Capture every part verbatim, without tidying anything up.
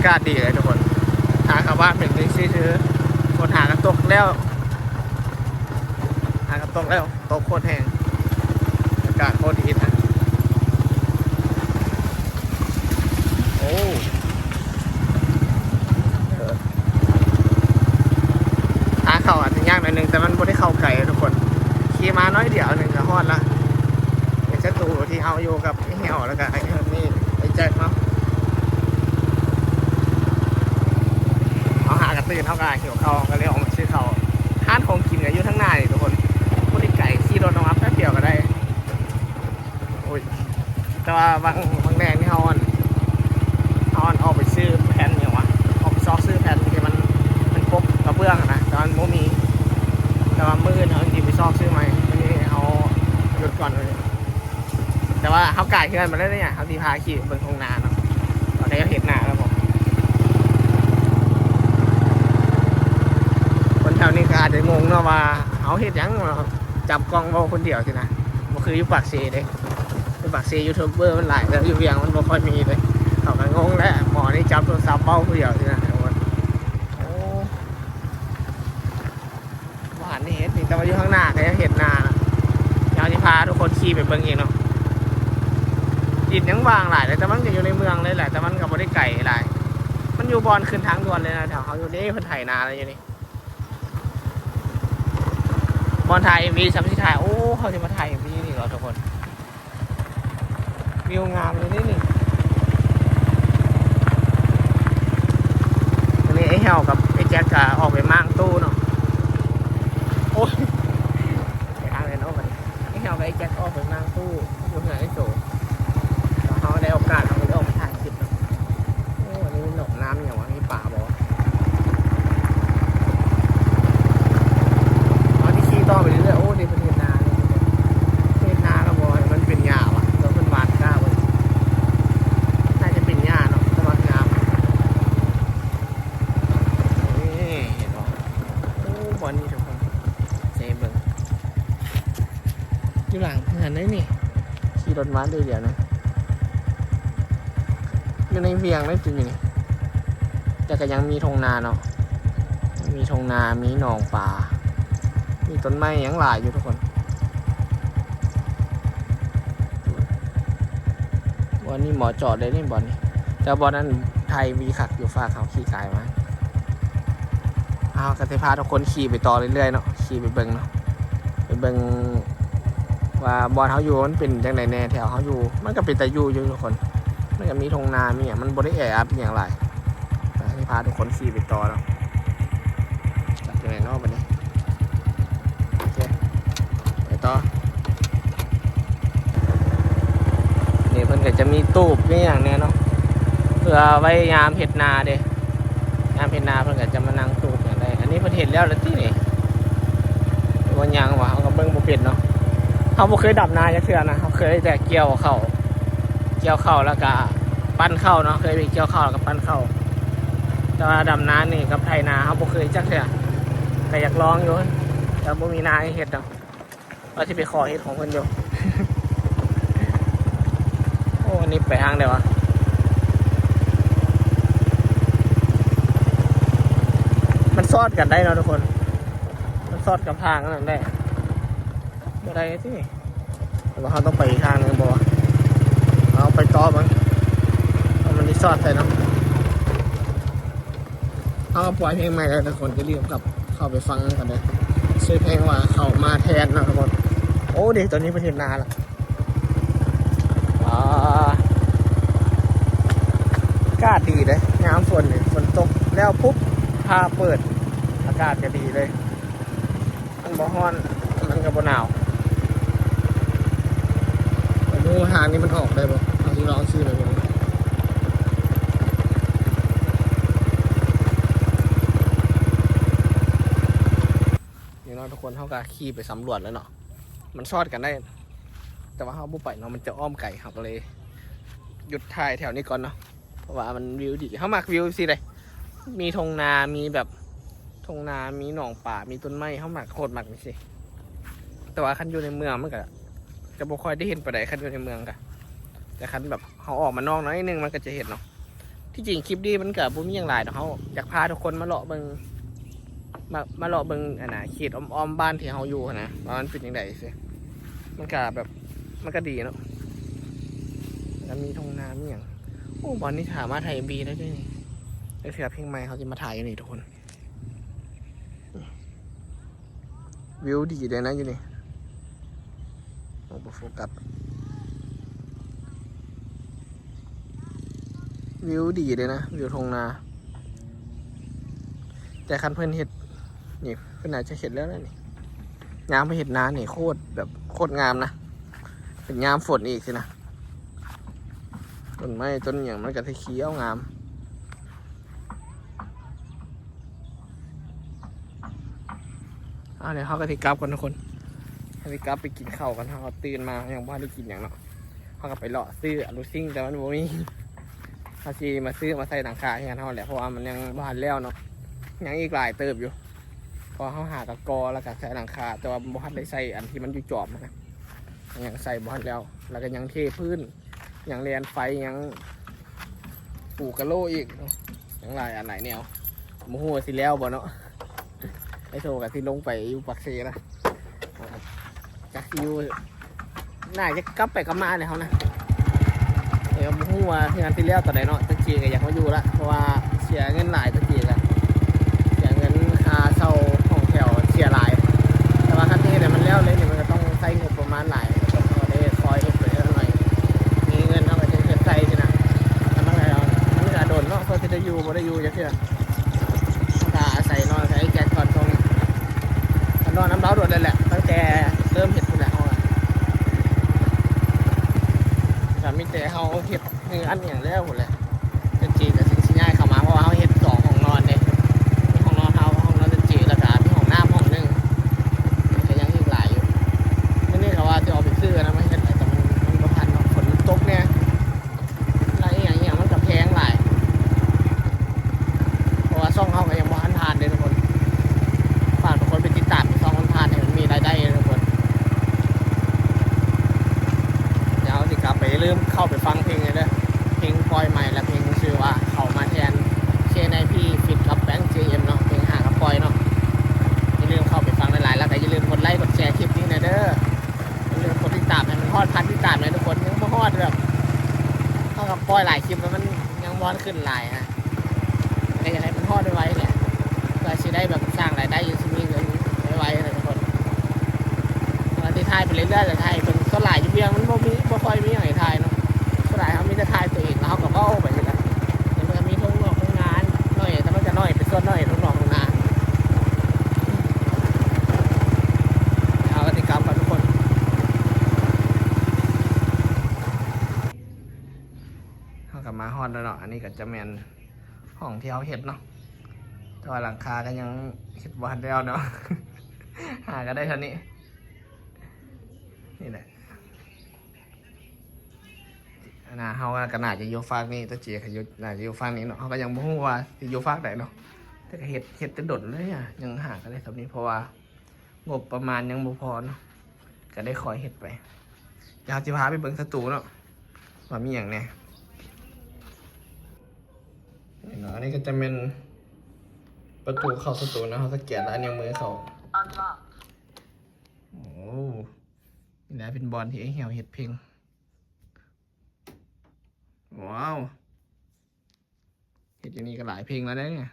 ากาศดีเลยทุกคน หากลับบ้านเป็นที่ซื่อๆ ฝนหากระตกแล้ว หากระตกแล้ว ตกโคตรแฮง อากาศโคตรดีนะ โอ้ เออ ทางเข้าอาจจะยากหน่อยนึง แต่มันบ่ได้เข้าไกลทุกคน ขี่มาน้อยเดียวหนึ่งก็ฮอดละ เป็นศัตรูที่เฮาอยู่กับไอ้เหี่ยวแล้วก็ไอ้นี่ ไอ้แจ็คเนาะ เอาหากระตื่น เฮาก็หิวข้าว ก็เลยออกมาซื้อข้าว ร้านของกินก็อยู่ทางหน้านี่ทุกคน บ่ได้ไกล ขี่รถออกมาแป๊บเดียวก็ได้ โอ้ย แต่ว่าบาง บางแดงนี่เฮาอ่อน เฮาอ่อนออกไปซื้อแผ่นหยังวะ ออกไปซอกซื้อแผ่นที่มัน มันปกกระเบื้องอะนะ แต่มันบ่มี แต่ว่ามื้ออื่นเฮาสิไปซอกซื้อใหม่ มื้อนี้เฮาหยุดก่อนเลย แต่ว่าเฮากายเฮือนมาแล้วเนี่ย เฮาสิพาขี่เบิ่งทุ่งนาเนาะ ตอนนี้ก็เฮ็ดนาแล้วบ่ คนแถวนี้ก็อาจจะงงเนาะว่าเฮาเฮ็ดหยังเนาะ จับกล้องเว้าคนเดียวสินะ บ่คืออยู่ปากเซเด้ อยู่ปากเซยูทูบเบอร์มันหลาย แต่อยู่เวียงมันบ่ค่อยมีเด้ เขาก็งงแหละ หมอนี่จับโทรศัพท์เว้าผู้เดียวสินะ โอ้ บ่หันได้เห็นนี่ แต่ว่าอยู่ข้างหน้าก็ยังเห็นนานะ เดี๋ยวสิพาทุกคนขี่ไปเบิ่งอีกเนาะ ดินยังว่างหลายเลย แต่มันก็อยู่ในเมืองเลยแหละ แต่มันก็บ่ได้ไกลหลาย มันอยู่บ่อนขึ้นทางด่วนเลยนะ แถวเฮาอยู่นี่ เพิ่นไถนาแล้วอยู่นี่ บ่อนถ่ายเอ็มวี ซ้ำสิถ่าย โอ้ เขาสิมาถ่ายเอ็มวีนี่เหรอทุกคน วิวงามเลยนี่นี่ วันนี้ไอ้เหี่ยวกับไอ้แจ็คก็ออกไปม้างตู้เนาะ โอ้ย ไปทางไหนเนาะบัดนี้ ไอ้เหี่ยวกับไอ้แจ็คออกไปม้างตู้อยู่เฮือนไอ้โส แล้วเฮาได้โอกาส เฮาก็เลยออกมาถ่ายคลิปเนาะ โอ้ อันนี้หนองน้ำอหย่างวะ มีปลาบ่ เอาที่ขี่ต่อไปเรื่อยๆ โอ้ นี่ประเทศนาเลย ประเทศนาแล้วบ่ มันเป็นหญ้าวะ แล้วเพิ่นหว่านกล้าบ่ น่าจะเป็นหญ้าเนาะ แต่ว่างาม นี่ เห็นบ่ โอ้ บ่อนนี้ทุกคน เซเบิ่ง อยู่หลังเฮือนได้นี่ ขี่รถมาเรื่อยๆนะ อยู่ในเวียงได้จริงนี่ แต่ก็ยังมีทุ่งนาเนาะ มีทุ่งนา มีหนองปลา มีต้นไม้ยังหลายอยู่ทุกคน บ่อนนี้หมอจอดเลยนี่บ่อนนี้ แต่บ่อนนั้นไทยวีคักอยู่ ฝากเขาขี่กายมา เอาก็สิพาทุกคนขี่ไปต่อเรื่อยๆเนาะ ขี่ไปเบิ่งเนาะ ไปเบิ่งว่าบ่อนเฮาอยู่มันเป็นจังไดแน่ แถวเฮาอยู่ มันก็เป็นตาอยู่อยู่ทุกคน มันก็มีทุ่งนา มีหยัง มันบ่ได้แออัดอหย่างหลาย ก็สิพาทุกคนขี่ไปต่อเนาะ จักจังไดเนาะบัดนี้ โอเค ไปต่อ นี่เพิ่นก็จะมีตูบมีหยังแน่เนาะ เพื่อไว้ยามเฮ็ดนาเด้ ยามเฮ็ดนาเพิ่นก็จะมานั่งตูบหยังได้ อันนี้เพิ่นเฮ็ดแล้วละตินี่ บ่ยังวะ เฮาก็เบิ่งบ่เป็นเนาะ เฮาบ่เคยดำนาจักเทื่อนะ เฮาเคยแต่เกี่ยวข้าว เกี่ยวข้าวแล้วก็ปั้นข้าวเนาะ เคยไปเกี่ยวข้าวแล้วก็ปั้นข้าว แต่ว่าดำนานี่กับไถนาเฮาบ่เคยจักเทื่อ ก็อยากลองอยู่ แต่บ่มีนาให้เฮ็ดเนาะ ว่าสิไปขอเฮ็ดของเพิ่นอยู่ โอ้ อันนี้ไปทางใดวะ มันสอดกันได้เนาะทุกคน มันสอดกับทางอันนั้นได้ บ่ได้ติ แต่ว่าเฮาต้องไปอีกทางหนึ่งบ่วะ เอาไปต่อมั้ง เอามันสิสอดใส่เนาะ เอาปล่อยเพลงใหม่แล้วทุกคน อย่าลืมกลับเข้าไปฟังกันเด้อ ชื่อเพลงว่าเข้ามาแทนเนาะทุกคน โอ้ เด้ ตอนนี้ประเทศนาละ อ่า อากาศดีเด้ ยามฝนนี่ ฝนตกแล้วปุ๊บ ฟ้าเปิด อากาศก็ดีเลย มันบ่ร้อน มันก็บ่หนาว บ่ฮู้ทางนี้มันออกได้บ่ เอาสิลองซื้อไปเบิ่ง นี่เนาะทุกคน เฮาก็ขี่ไปสำรวจแล้วเนาะ มันสอดกันได้ แต่ว่าเฮาบ่ไปเนาะ มันจะอ้อมไกล เฮาก็เลยหยุดถ่ายแถวนี้ก่อนเนาะ เพราะว่ามันวิวดี เฮามักวิวจั่งซี้เด้ มีทุ่งนา มีแบบทุ่งนา มีหนองปลา มีต้นไม้ เฮามัก โคตรมักจั่งซี้ แต่ว่าคันอยู่ในเมืองมันก็จะบ่ค่อยได้เห็นปานใด คันอยู่ในเมืองก็ แต่คันแบบเฮาออกมานอกหน่อยนึงมันก็จะเห็นเนาะ ที่จริงคลิปนี้มันก็บ่มีหยังหลายดอก เฮาอยากพาทุกคนมาเลาะเบิ่ง มา มาเลาะเบิ่งอันน่ะ เขตอ้อมๆบ้านที่เฮาอยู่หั้นนะ ว่ามันเป็นจั่งใดซื่อ มันก็แบบ มันก็ดีเนาะ แล้วมีทุ่งนา มีหยัง โอ้ บ่อนนี้สามารถถ่ายเอ็มวีได้ด้วยนี่ แล้วเทื่อเพลงใหม่เฮาสิมาถ่ายอยู่นี่ทุกคน วิวดีเลยนะอยู่นี่ โอ้ บ่โฟกัส วิวดีเลยนะ วิวทุ่งนา แต่คันเพิ่นเฮ็ด นี่ เพิ่นน่าจะเฮ็ดแล้วนะนี่ ยามเพิ่นเฮ็ดนานี่โคตรแบบ โคตรงามนะ เป็นยามฝนอีกสินะ ต้นไม้ต้นหยังมันก็สิเขียวงาม เอา เดี๋ยวเฮาก็สิกลับก่อนทุกคน เฮาสิกลับไปกินข้าวกัน เฮาก็ตื่นมายังบ่ทันได้กินหยังเนาะ เฮาก็ไปเลาะซื้ออลูซิ่งแต่มันบ่มี เฮาสิมาซื้อมาใส่หลังคาเฮือนเฮาแหละ เพราะว่ามันยังบ่ทันแล้วเนาะ ยังอีกหลายเติบอยู่ เพราะเฮาหากะก่อแล้วก็ใส่หลังคา แต่ว่าบ่ทันได้ใส่อันที่มันอยู่จอบนะ ยังใส่บ่ทันแล้ว แล้วก็ยังเทพื้น ยังแลนไฟ ยังปูกะโหลอีกเนาะ ยังหลายอันหลายแนว บ่ฮู้ว่าสิแล้วบ่เนาะ ไอ้โซก็สิลงไปอยู่ปากเซนะ จักสิอยู่ น่าจะกลับไปกลับมาเลยเฮานะ เออ บ่ฮู้ว่าเฮือนสิแล้วตอนใดเนาะ ตาเจก็อยากมาอยู่ละ เพราะว่าเสียเงินหลาย ตาเจก็เสียเงินค่าเช่าห้องแถวเสียหลาย แต่ว่าคันที่เฮ็ดให้มันแล้วเลยนี่มันก็ต้องใช้งบประมาณหลาย ก็ได้คอยเฮ็ดไปเรื่อยหน่อย มีเงินเฮาก็จะเฮ็ดใส่สินะ แต่มันก็ มันก็โดนเนาะ เพื่อสิได้อยู่ บ่ได้อยู่จักเทื่อ ก็อาศัยนอนกับไอ้แจ็คก่อนช่วงนี้ ก็นอนนำลาวโดนเลยแหละ ตั้งแต่เริ่มเฮ็ดพู้นแหละเฮาอะ ก็มีแต่เฮาเฮ็ดเฮือนหยังแล้วพู้นแหละ ตาเจก็สิ สิย้ายเข้ามา เพราะว่าเฮาเฮ็ดสองห้องนอนเด้ มีห้องนอนเฮา ห้องนอนตาเจ แล้วก็มีห้องน้ำห้องหนึ่ง ก็ยังอีกหลายอยู่ มื้อนี้ก็ว่าสิออกไปซื้ออันนั้นมาเฮ็ดแหละ แต่มัน มันบ่ทันเนาะ ฝนมันตกแน่ แล้วอีหยังอีหยังมันก็แพงหลาย เพราะว่าช่องเฮาก็ยังบ่ทันผ่านเด้ทุกคน ฝากทุกคนไปติดตามช่องมันผ่านให้มันมีรายได้เด้อทุกคน เดี๋ยวสิกลับไป อย่าลืมเข้าไปฟังเพลงเลยเด้อ เพลงปล่อยใหม่และเพลงชื่อว่าเข้ามาแทน เคนไอพี feat กับแบงค์ เจเอ็ม เนาะ เพลงหากะปล่อยเนาะ อย่าลืมเข้าไปฟังหลายๆ แล้วก็อย่าลืมกดไลค์กดแชร์คลิปนี้นะเด้อ อย่าลืมกดติดตามให้มันฮอดพันติดตามเลยทุกคน ยังบ่ฮอดแบบ เฮากะปล่อยหลายคลิปแล้วมันยังบ่ทันขึ้นหลายนะ ก็อยากให้มันฮอดไวๆแหละ เพื่อสิได้แบบสร้างรายได้อยู่ สิมีเงินไวๆนะทุกคน แล้วที่ถ่ายไปเรื่อยๆแหละ ถ่ายเป็นส่วนหลายอยู่เวียงมันบ่มี บ่ค่อยมีหยังให้ถ่ายเนาะ ส่วนหลายเฮามีแต่ถ่ายตัวเอง แล้วเฮาก็เว้าไปนี่แหละ แล้วมันก็มีทุ่งนอกทุ่งนาหน่อย แต่มันจะน้อย เป็นส่วนน้อยทุ่งนอกทุ่งนา เฮาก็สิกลับก่อนทุกคน เฮาก็มาฮอดแล้วเนาะ อันนี้ก็จะแม่นห้องที่เฮาเฮ็ดเนาะ แต่ว่าหลังคาก็ยังเฮ็ดบ่ทันแล้วเนาะ หาก็ได้เท่านี้ นี่แหละ อันน่ะ เฮาก็น่าจะอยู่ฟากนี้ ตาเจก็อยู่ น่าจะอยู่ฟากนี้เนาะ เฮาก็ยังบ่ฮู้ว่าสิอยู่ฟากใดเนาะ แต่ก็เฮ็ด เฮ็ดแต่ดนเลยอะ ยังหาก็ได้ส่ำนี้ เพราะว่างบประมาณยังบ่พอเนาะ ก็ได้คอยเฮ็ดไป เดี๋ยวเฮาสิพาไปเบิ่งสตูเนาะ ว่ามีหยังแหน่ นี่เนาะ อันนี้ก็จะเป็นประตูเข้าสตูเนาะ เฮาสแกนลายนิ้วมือเข้า โอ้ นี่แหละเป็นบ่อนที่ไอ้เหี่ยวเฮ็ดเพลง ว้าว เฮ็ดอยู่นี่ก็หลายเพลงแล้วเด้เนี่ย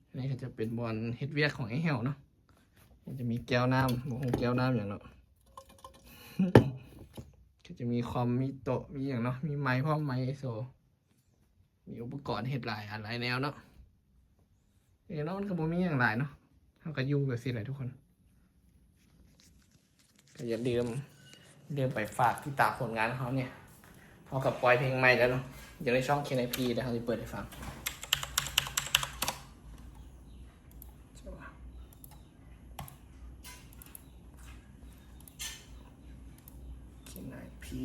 อันนี้ก็จะเป็นบ่อนเฮ็ดเวียกของไอ้เหี่ยวเนาะ มันจะมีแก้วน้ำ บ่ฮู้แก้วน้ำหยังเนาะ ก็จะมีคอม มีโต๊ะ มีหยังเนาะ มีไมค์พร้อม ไมค์ไอโซ มีอุปกรณ์เฮ็ดหลายอันหลายแนวเนาะ เออเนาะ มันก็บ่มีหยังหลายเนาะ เฮาก็อยู่แบบซี่แหละทุกคน ก็อย่าลืม ลืมไปฝากติดตามผลงานของเฮาเนี่ย เฮาก็ปล่อยเพลงใหม่แล้วเนาะ อยู่ในช่อง เคนไอพี เดี๋ยวเฮาสิเปิดให้ฟัง เคนไอพี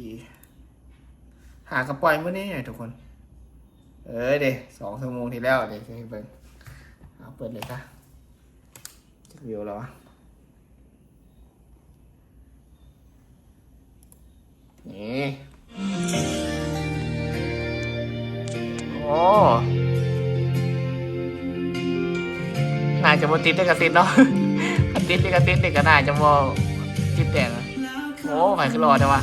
หากะปล่อยมื้อนี้ไงทุกคน เอ้ยเด้ สองชั่วโมงที่แล้วเด้ ให้เบิ่ง เอาเปิดเลยซะ จักวิวแล้ววะ นี่ โอ้ น่าจะบ่ติดลิขสิทธิ์เนาะ คันติดลิขสิทธิ์นี่ก็น่าจะบ่ติดแดงอะ โอ้ ไผคือหล่อแท้วะ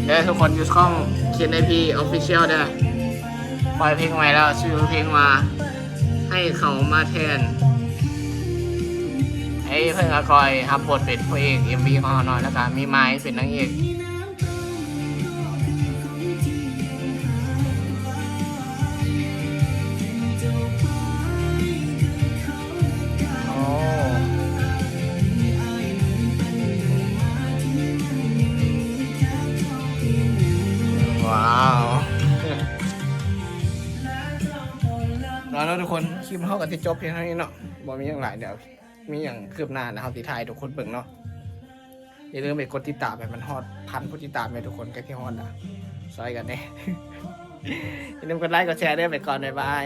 เด้อทุกคน อยู่ช่อง KNP Official เด้อ ปล่อยเพลงใหม่แล้ว ชื่อเพลงว่า ให้เขามาแทน ไอ้เพิ่งอากอยฮับบทเป็นพระเอก เอ็มวี ของเราเนาะ แล้วก็มีไม้เป็นนางเอก โอ้ ว้าว เอาเนาะทุกคน คลิปเฮาก็สิจบเพียงเท่านี้เนาะ บ่มีหยังหลาย เดี๋ยวมีหยังคืบหน้านะ เฮาสิถ่ายให้ทุกคนเบิ่งเนาะ อย่าลืมไปกดติดตามให้มันฮอดพันผู้ติดตามให้ทุกคน ใกล้สิฮอดละ ซอยกันแน่ อย่าลืมกดไลค์กดแชร์เด้อ ไปก่อน บ๊ายบาย